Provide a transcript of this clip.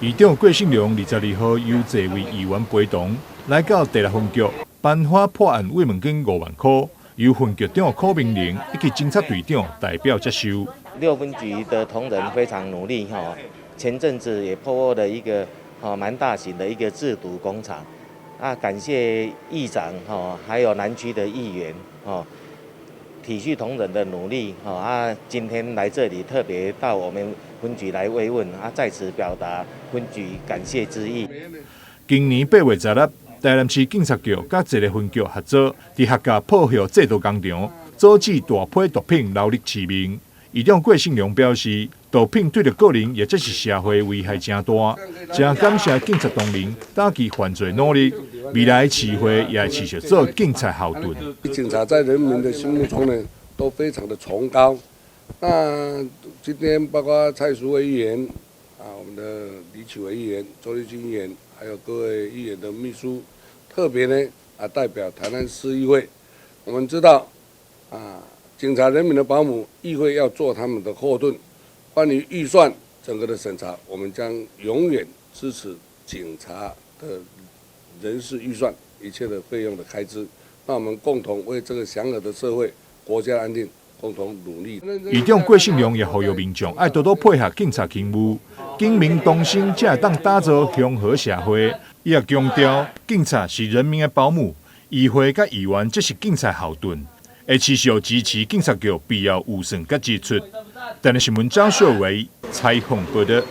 議長郭信良22號由座位議員陪同來到第六分局，頒發破案慰問金5萬箍，由分局長柯明玲以及偵察隊長代表接受。六分局的同仁非常努力哈，前陣子也破獲了一個哈蠻大型的一個製毒工廠，啊，感謝議長哈，還有南區的議員哦，體恤同仁的努力哈啊，今天來這裡特別到我們分局來慰問啊，在此表達分局感謝之意。今年8月16，台南市警察局佮一个分局合作，佇客家破獲製毒工廠，阻止大批毒品流入市面。議長郭信良表示，毒品對著個人抑或是社會危害誠大，誠感謝警察同仁打擊犯罪努力，未來市會也會持續做警察後盾。警察在人民的心目中呢，都非常的崇高。那今天包括蔡淑慧議員啊，我們的李啟維議員、周麗君議員，還有各位議員的秘書，特別呢啊，代表台南市議會，我們知道啊，警察人民的保姆，議會要做他們的後盾。關於預算整個的審查，我們將永遠支持警察的人事預算，一切的費用的開支。那我們共同為這個祥和的社會、國家安定共同努力。議長郭信良也呼籲民眾愛多多配合警察勤務，警民同心才會當打造祥和社會。伊也強調，警察是人民的保姆，議會佮議員則是警察後盾，會持續支持警察局必要預算佮支出。台南新聞張秀維採訪報導。